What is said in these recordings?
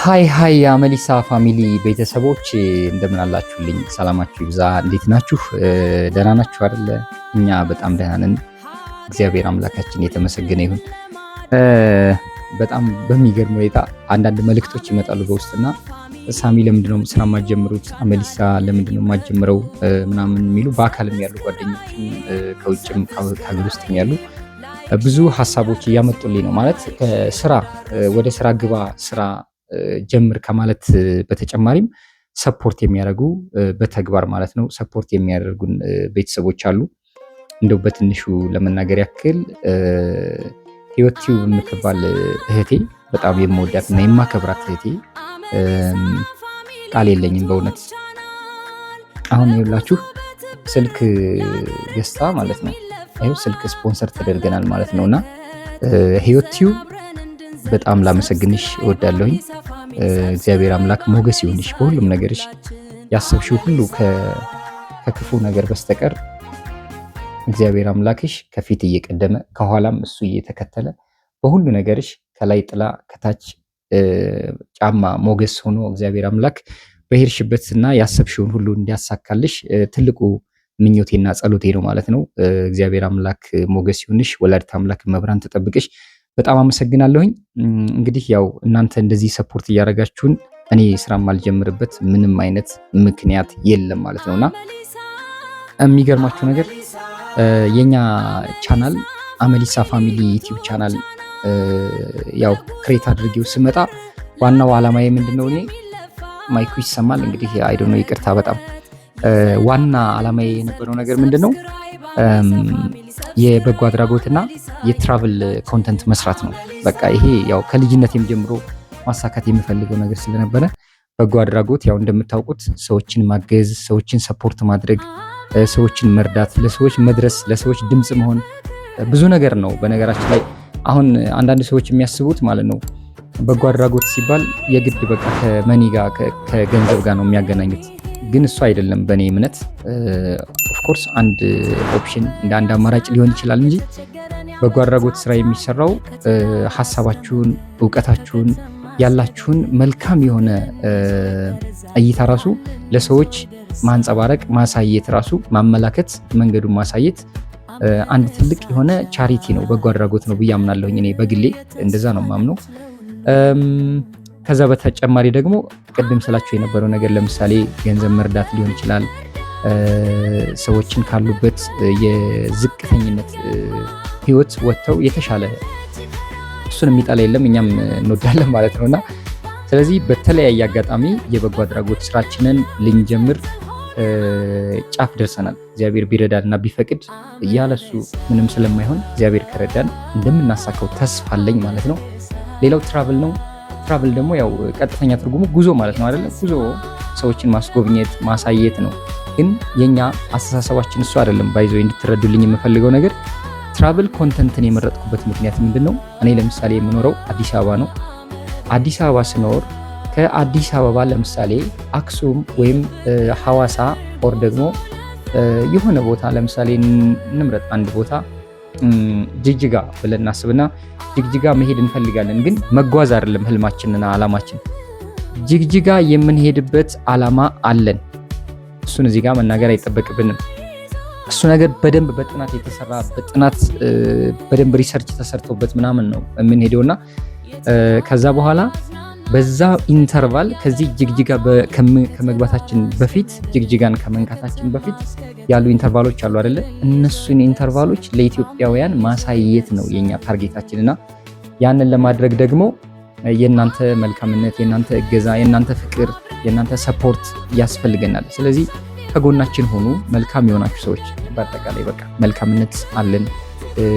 Hi hi የአመሊሳ family ቤተሰቦች፣ እንደምን አላችሁልኝ? ሰላማችሁ ይብዛ። እንዴት ናችሁ? ደህና ናችሁ አይደለ? እኛ በጣም ደህና ነን። እግዚአብሔር አምላካችን የተመሰገነ ይሁን። በጣም በሚገርም ሁኔታ አንዳንድ መልእክቶች ይመጣሉ በውስጥና ሳሚ ለምንድነው ስራ የማትጀምሩት? አመሊሳ ለምንድነው የማትጀምረው? ምናምን የሚሉ በአካልም ያሉ ጓደኞችም ከውጭም ከሀገር ውስጥም ያሉ ብዙ ሀሳቦች እያመጡልኝ ነው። ማለት ከስራ ወደ ስራ ግባ፣ ስራ ጀምር ከማለት በተጨማሪም support የሚያደርጉ፣ በተግባር ማለት ነው፣ support የሚያደርጉን ቤተሰቦች አሉ። እንደው በትንሹ ለመናገር ያክል ህይወት ቲዩብ የምትባል እህቴ፣ በጣም የምወዳት እና የማከብራት እህቴ፣ ቃል የለኝም በእውነት። አሁን ይኸውላችሁ ስልክ ገዝታ ማለት ነው። ይኸው ስልክ ስፖንሰር ተደርገናል ማለት ነው። እና ህይወት ቲዩብ በጣም ላመሰግንሽ እወዳለሁኝ። እግዚአብሔር አምላክ ሞገስ ይሁንሽ በሁሉም ነገርሽ፣ ያሰብሽው ሁሉ ከክፉ ነገር በስተቀር እግዚአብሔር አምላክሽ ከፊት እየቀደመ ከኋላም እሱ እየተከተለ በሁሉ ነገርሽ ከላይ ጥላ ከታች ጫማ ሞገስ ሆኖ እግዚአብሔር አምላክ በሄድሽበትና ያሰብሽውን ሁሉ እንዲያሳካልሽ ትልቁ ምኞቴና ጸሎቴ ነው ማለት ነው። እግዚአብሔር አምላክ ሞገስ ይሁንሽ፣ ወላዲተ አምላክ እመብርሃን ትጠብቅሽ። በጣም አመሰግናለሁኝ። እንግዲህ ያው እናንተ እንደዚህ support እያደረጋችሁን እኔ ስራ የማልጀምርበት ምንም አይነት ምክንያት የለም ማለት ነውና የሚገርማችሁ ነገር የኛ ቻናል አመሊሳ family YouTube channel ያው create አድርጌው ስመጣ ዋናው ዓላማዬ ምንድነው? እኔ mic ኡ ይሰማል እንግዲህ፣ I don't know፣ ይቅርታ በጣም። ዋና ዓላማዬ የነበረው ነገር ምንድነው? የበጎ አድራጎትና የ travel content መስራት ነው። በቃ ይሄ ያው ከልጅነቴም ጀምሮ ማሳካት የምፈልገው ነገር ስለነበረ በጎ አድራጎት ያው እንደምታውቁት ሰዎችን ማገዝ፣ ሰዎችን support ማድረግ፣ ሰዎችን መርዳት፣ ለሰዎች መድረስ፣ ለሰዎች ድምፅ መሆን ብዙ ነገር ነው። በነገራችን ላይ አሁን አንዳንድ ሰዎች የሚያስቡት ማለት ነው በጎ አድራጎት ሲባል የግድ በቃ ከ money ጋር፣ ከገንዘብ ጋር ነው የሚያገናኙት። ግን እሱ አይደለም በእኔ እምነት። Of course አንድ option፣ እንደ አንድ አማራጭ ሊሆን ይችላል እንጂ በጎ አድራጎት ስራ የሚሰራው ሀሳባችሁን፣ እውቀታችሁን፣ ያላችሁን መልካም የሆነ እይታ ራሱ ለሰዎች ማንጸባረቅ፣ ማሳየት፣ ራሱ ማመላከት፣ መንገዱን ማሳየት አንድ ትልቅ የሆነ charity ነው፣ በጎ አድራጎት ነው ብዬ አምናለሁኝ። እኔ በግሌ እንደዛ ነው የማምነው። ከዛ በተጨማሪ ደግሞ ቅድም ስላችሁ የነበረው ነገር ለምሳሌ ገንዘብ መርዳት ሊሆን ይችላል። ሰዎችን ካሉበት የዝቅተኝነት ህይወት ወጥተው የተሻለ፣ እሱን የሚጠላ የለም፣ እኛም እንወዳለን ማለት ነው። እና ስለዚህ በተለያየ አጋጣሚ የበጎ አድራጎት ስራችንን ልንጀምር ጫፍ ደርሰናል። እግዚአብሔር ቢረዳን እና ቢፈቅድ፣ ያለሱ ምንም ስለማይሆን እግዚአብሔር ከረዳን እንደምናሳካው ተስፋ አለኝ ማለት ነው። ሌላው travel ነው። Travel ደግሞ ያው ቀጥተኛ ትርጉሙ ጉዞ ማለት ነው አይደለ? ጉዞ ሰዎችን ማስጎብኘት፣ ማሳየት ነው። ግን የኛ አስተሳሰባችን እሱ አይደለም። By the way እንድትረዱልኝ የምፈልገው ነገር travel content ን የመረጥኩበት ምክንያት ምንድን ነው? እኔ ለምሳሌ የምኖረው አዲስ አበባ ነው። አዲስ አበባ ስኖር ከአዲስ አበባ ለምሳሌ አክሱም ወይም ሐዋሳ or ደግሞ የሆነ ቦታ ለምሳሌ እንምረጥ፣ አንድ ቦታ ጅግጅጋ ብለን እናስብና ጅግጅጋ መሄድ እንፈልጋለን። ግን መጓዝ አይደለም ህልማችንና አላማችን። ጅግጅጋ የምንሄድበት አላማ አለን። እሱን እዚህ ጋር መናገር አይጠበቅብንም። እሱ ነገር በደንብ በጥናት የተሰራ፣ በጥናት በደንብ research ተሰርቶበት ምናምን ነው የምንሄደውና ከዛ በኋላ በዛ interval ከዚህ ጅግጅጋ ከመግባታችን በፊት፣ ጅግጅጋን ከመንካታችን በፊት ያሉ interval ኦች አሉ አይደለ? እነሱን interval ኦች ለኢትዮጵያውያን ማሳየት ነው የኛ target ኣችን እና ያንን ለማድረግ ደግሞ የእናንተ መልካምነት፣ የእናንተ እገዛ፣ የእናንተ ፍቅር፣ የእናንተ support ያስፈልገናል። ስለዚህ ከጎናችን ሆኑ። መልካም የሆናችሁ ሰዎች በአጠቃላይ በቃ መልካምነት አለን፣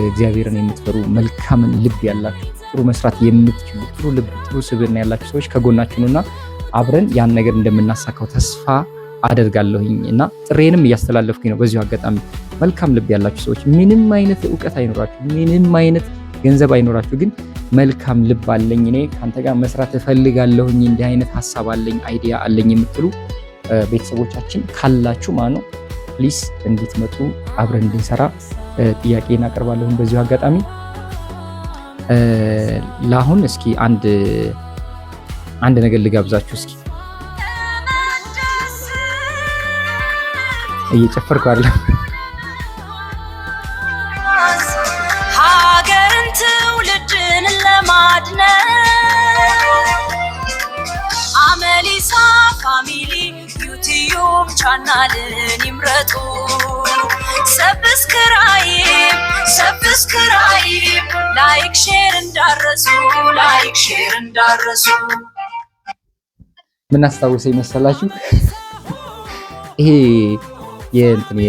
እግዚአብሔርን የምትፈሩ፣ መልካምን ልብ ያላችሁ፣ ጥሩ መስራት የምትችሉ፣ ጥሩ ልብ፣ ጥሩ ስብዕና ያላችሁ ሰዎች ከጎናችን ሁኑና አብረን ያን ነገር እንደምናሳካው ተስፋ አደርጋለሁኝ እና ጥሪዬንም እያስተላለፍኩኝ ነው። በዚሁ አጋጣሚ መልካም ልብ ያላችሁ ሰዎች ምንም አይነት እውቀት አይኖራችሁ፣ ምንም አይነት ገንዘብ አይኖራችሁ፣ ግን መልካም ልብ አለኝ፣ እኔ ከአንተ ጋር መስራት እፈልጋለሁኝ፣ እንዲህ አይነት ሀሳብ አለኝ፣ idea አለኝ የምትሉ ቤተሰቦቻችን ካላችሁ ማለት ነው please እንድትመጡ፣ አብረን እንድንሰራ ጥያቄ እናቀርባለሁኝ። በዚሁ አጋጣሚ ለአሁን እስኪ አንድ አንድ ነገር ልጋብዛችሁ እስኪ። እየጨፈርኩ አይደለም። ሀገርን ትውልድን ለማድነቅ አመሊሳ Family YouTube channel ን ይምረጡ። Subscribe, subscribe, like, share እንዳረሱ፣ like, share እንዳረሱ። ምን አስታወሰኝ መሰላችሁ? ይሄ የእንትን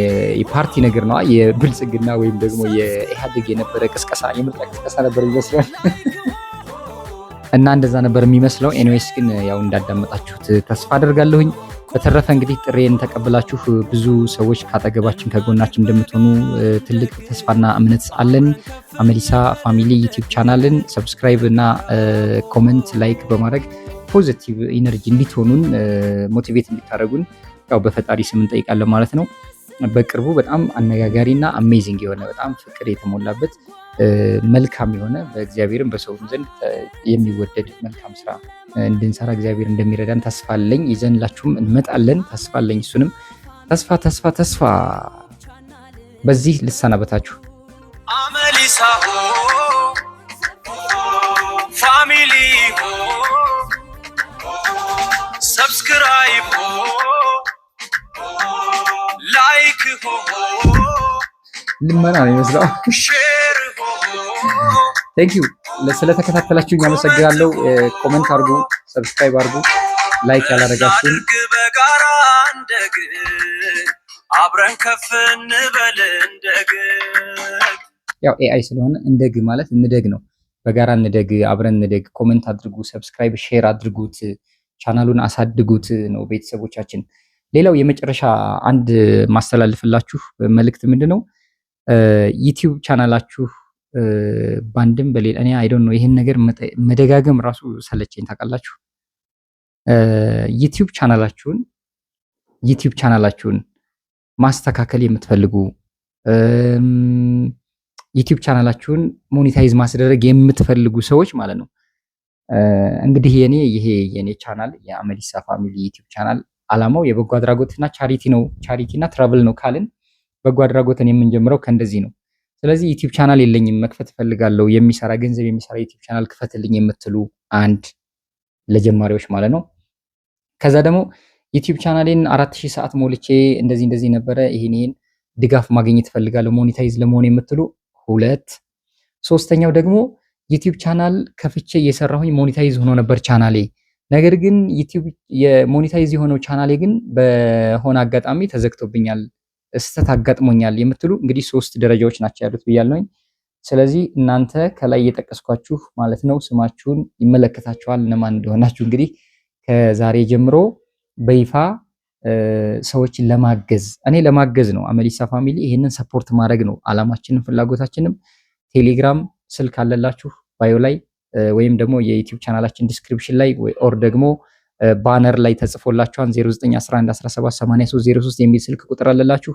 የፓርቲ ነገር ነው። የብልጽግና ወይም ደግሞ የኢህአዴግ የነበረ ቅስቀሳ፣ የምርጫ ቅስቀሳ ነበር ይመስላል። እና እንደዛ ነበር የሚመስለው። Anyways ግን ያው እንዳዳመጣችሁት ተስፋ አደርጋለሁኝ። በተረፈ እንግዲህ ጥሪዬን ተቀብላችሁ ብዙ ሰዎች ካጠገባችን ከጎናችን እንደምትሆኑ ትልቅ ተስፋና እምነት አለን። አመሊሳ Family YouTube channel ን subscribe እና comment፣ like በማድረግ positive energy እንዲትሆኑን፣ motivate እንዲታደርጉን ያው በፈጣሪ ስም እንጠይቃለን ማለት ነው። በቅርቡ በጣም አነጋጋሪ እና amazing የሆነ፣ በጣም ፍቅር የተሞላበት፣ መልካም የሆነ፣ በእግዚአብሔርም በሰውም ዘንድ የሚወደድ መልካም ስራ እንድንሰራ እግዚአብሔር እንደሚረዳን ተስፋ አለኝ። ይዘንላችሁም እንመጣለን፣ ተስፋ አለኝ። እሱንም ተስፋ ተስፋ ተስፋ በዚህ ልሰናበታችሁ። አመሊሳ Family፣ subscribe, like ልመና ነው ይመስለው። Share። Thank you፣ ስለተከታተላችሁኝ አመሰግናለሁ። Comment አድርጉ፣ subscribe አድርጉ፣ like ያላረጋችሁን እናድርግ በጋራ እንደግ፣ አብረን ከፍ እንበል እንደግ። ያው AI ስለሆነ እንደግ ማለት እንደግ ነው። በጋራ እንደግ፣ አብረን እንደግ። Comment አድርጉ፣ subscribe፣ share አድርጉት፣ ቻናሉን አሳድጉት ነው ቤተሰቦቻችን። ሌላው የመጨረሻ አንድ ማስተላልፍላችሁ መልእክት ምንድን ነው? YouTube channel ኣችሁ በአንድም በሌላ፣ እኔ I don't know፣ ይህን ነገር መደጋገም ራሱ ሰለቸኝ ታውቃላችሁ። YouTube channel ኣችሁን ማስተካከል የምትፈልጉ፣ YouTube channel ኣችሁን monetize ማስደረግ የምትፈልጉ ሰዎች ማለት ነው። እንግዲህ የኔ ይሄ የኔ ቻናል የአመሊሳ Family YouTube channel አላማው የበጎ አድራጎትና charity ነው። Charity እና travel ነው ካልን በጎ አድራጎትን የምንጀምረው ከእንደዚህ ነው። ስለዚህ YouTube channel የለኝም፣ መክፈት እፈልጋለሁ፣ የሚሰራ፣ ገንዘብ የሚሰራ YouTube channel ክፈትልኝ የምትሉ አንድ ለጀማሪዎች ማለት ነው። ከዛ ደግሞ YouTube channel ኤን 4000 ሰዓት ሞልቼ እንደዚህ እንደዚህ ነበረ፣ ይሄን ይሄን ድጋፍ ማግኘት እፈልጋለሁ monetize ለመሆን የምትሉ ሁለት። ሶስተኛው ደግሞ YouTube channel ከፍቼ እየሰራሁኝ monetize ሆኖ ነበር ቻናሌ። ነገር ግን YouTube የ monetize የሆነው ቻናሌ ግን በሆነ አጋጣሚ ተዘግቶብኛል፣ ስህተት አጋጥሞኛል የምትሉ እንግዲህ ሶስት ደረጃዎች ናቸው ያሉት ብያለሁኝ። ስለዚህ እናንተ ከላይ የጠቀስኳችሁ ማለት ነው ስማችሁን ይመለከታችኋል፣ እነማን እንደሆናችሁ። እንግዲህ ከዛሬ ጀምሮ በይፋ ሰዎችን ለማገዝ፣ እኔ ለማገዝ ነው፣ አመሊሳ Family ይህንን support ማድረግ ነው አላማችንም ፍላጎታችንም። ቴሌግራም ስልክ አለላችሁ bio ላይ ወይም ደግሞ የ YouTube channel ኣችን description ላይ or ደግሞ banner ላይ ተጽፎላችኋል፣ 0911178303 የሚል ስልክ ቁጥር አለላችሁ።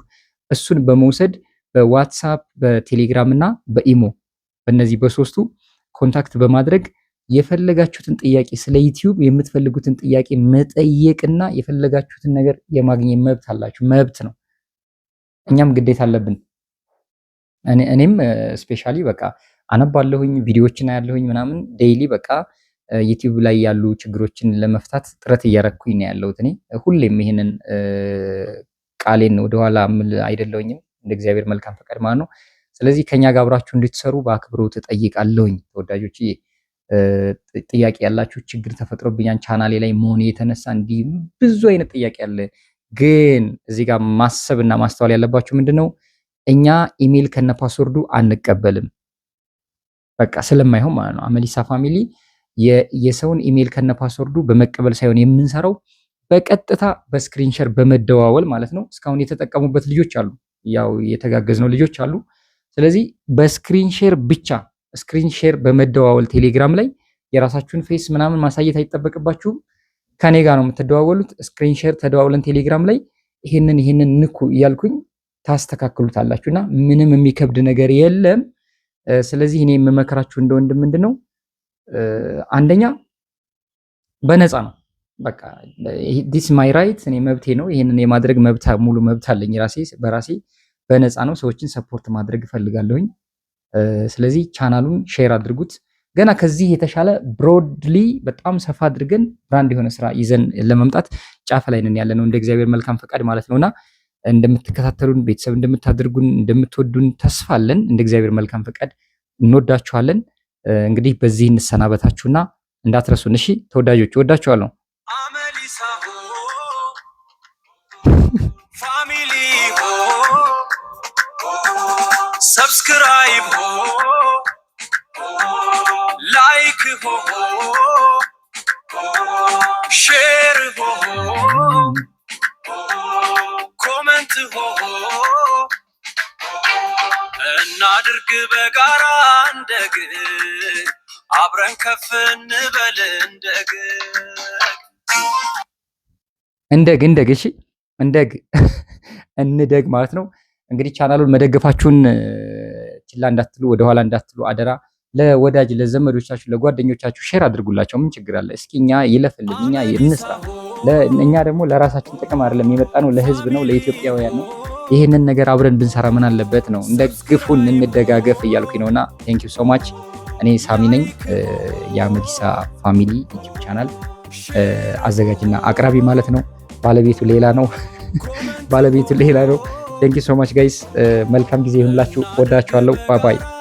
እሱን በመውሰድ በ WhatsApp፣ በ ቴሌግራም እና በ imo በእነዚህ በሶስቱ contact በማድረግ የፈለጋችሁትን ጥያቄ፣ ስለ YouTube የምትፈልጉትን ጥያቄ መጠየቅና የፈለጋችሁትን ነገር የማግኘት መብት አላችሁ። መብት ነው። እኛም ግዴታ አለብን። እኔም specially በቃ አነባለሁኝ፣ ቪዲዮዎችን አያለሁኝ ምናምን፣ daily በቃ YouTube ላይ ያሉ ችግሮችን ለመፍታት ጥረት እያረኩኝ ነው ያለሁት። እኔ ሁሌም ይሄንን ቃሌን ወደኋላ ምል አይደለሁኝም፣ እንደ እግዚአብሔር መልካም ፈቃድ ማለት ነው። ስለዚህ ከኛ ጋር አብራችሁ እንድትሰሩ በአክብሮት እጠይቃለሁኝ። ተወዳጆች፣ ጥያቄ ያላችሁ፣ ችግር ተፈጥሮብኛል ቻናሌ ላይ መሆን የተነሳ እንዲህ ብዙ አይነት ጥያቄ አለ። ግን እዚህ ጋር ማሰብና ማስተዋል ያለባችሁ ምንድን ነው? እኛ ኢሜይል ከነ password ኡ አንቀበልም። በቃ ስለማይሆን ማለት ነው። አመሊሳ Family የሰውን ኢሜይል ከነ password ኡ በመቀበል ሳይሆን የምንሰራው በቀጥታ በ screen share በመደዋወል ማለት ነው። እስካሁን የተጠቀሙበት ልጆች አሉ፣ ያው የተጋገዝነው ልጆች አሉ። ስለዚህ በ screen share ብቻ፣ screen share በመደዋወል ቴሌግራም ላይ የራሳችሁን face ምናምን ማሳየት አይጠበቅባችሁም። ከኔ ጋር ነው የምትደዋወሉት። Screen share ተደዋውለን ቴሌግራም ላይ ይሄንን ይሄንን ንኩ እያልኩኝ ታስተካክሉታላችሁ እና ምንም የሚከብድ ነገር የለም። ስለዚህ እኔ የምመክራችሁ እንደ ወንድም ምንድን ነው፣ አንደኛ በነፃ ነው። በቃ this my right፣ እኔ መብቴ ነው። ይህንን የማድረግ መብት ሙሉ መብት አለኝ ራሴ በራሴ በነፃ ነው። ሰዎችን support ማድረግ እፈልጋለሁኝ። ስለዚህ ቻናሉን share አድርጉት። ገና ከዚህ የተሻለ broadly በጣም ሰፋ አድርገን brand የሆነ ስራ ይዘን ለመምጣት ጫፍ ላይ ነን ያለነው እንደ እግዚአብሔር መልካም ፈቃድ ማለት ነውና እንደምትከታተሉን፣ ቤተሰብ እንደምታደርጉን፣ እንደምትወዱን ተስፋ አለን። እንደ እግዚአብሔር መልካም ፈቃድ እንወዳችኋለን። እንግዲህ በዚህ እንሰናበታችሁና እንዳትረሱን። እሺ ተወዳጆች፣ እወዳችኋለሁ። አመሊሳ family subscribe like share comment እናድርግ በጋራ እንደግ፣ አብረን ከፍ እንበል እንደግ። እንደግ እንደግ፣ እሺ እንደግ እንደግ ማለት ነው። እንግዲህ ቻናሉን መደገፋችሁን ችላ እንዳትሉ፣ ወደኋላ እንዳትሉ አደራ። ለወዳጅ ለዘመዶቻችሁ፣ ለጓደኞቻችሁ share አድርጉላቸው። ምን ችግር አለ? እስኪ እኛ ይለፍልን፣ እኛ እንስራ። እኛ ደግሞ ለራሳችን ጥቅም አይደለም የመጣነው፣ ለህዝብ ነው፣ ለኢትዮጵያውያን ነው። ይህንን ነገር አብረን ብንሰራ ምን አለበት ነው። እንደግፉን፣ እንደጋገፍ እያልኩኝ ነውና thank you so much። እኔ ሳሚ ነኝ፣ የአመሊሳ family YouTube channel አዘጋጅና አቅራቢ ማለት ነው። ባለቤቱ ሌላ ነው፣ ባለቤቱ ሌላ ነው። Thank you so much guys። መልካም ጊዜ ይሁንላችሁ። ወዳችኋለሁ። Bye bye።